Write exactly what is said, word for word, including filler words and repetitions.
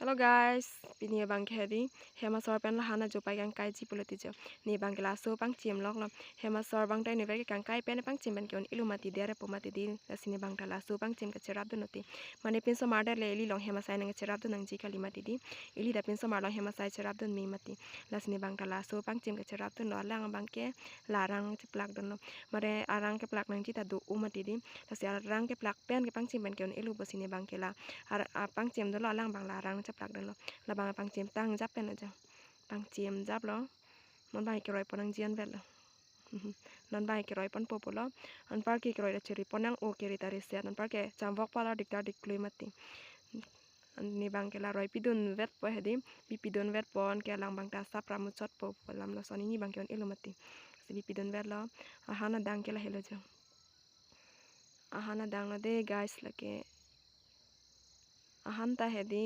Hello guys, pini abang ke hedi, hem asor pen lahan ajo pai kangkaiji pulo ti jo. Ne abang ke laso pangchim loklo. Hem asor abang ta inutvet ke kangkai pen pangchim pen ke-un-elo mati, der-ep po mati di. Lasi ne abang ta laso pangchim kacherapdun lo ti. Mane pinsomar det le ili along hem asai nangcherapdun nangji kali mati di. Ili ta pinsomar along hem asai cherapdun me mati. Lasi ne abang ta laso pangchim kacherapdun lo, alang abang ke la arang cheplakdun lo. Mane arang keplak nangji ta do-o mati di. Lasi arang keplak pen ke pangchim pen ke-un-elo pusi ne abang ke la ar-, a, pangchim dolo, alang abang la arang cheplakdun lo. Labang pangchim tang jap pen aja. Pangchim japlo. Non abang keroi pon nangji anvet lo. Non abang keroi ponpo pulo. Anpar ke keroi ta chiri pon nang-o, keri ta reset. Anpar ke chamvok pala diktar diklui mati. Ne abang ke la roi pidunvetpo hedi. Bi pidunvetpo, anke alang abang ta sap ramuchotpo pu alam lo. Soni ne abang ke-un-elo mati. Si bi pidunvetlo. Ahan adang ke lahelo jo. Ahan adang lo de guys, lake. Ahan ta hedi.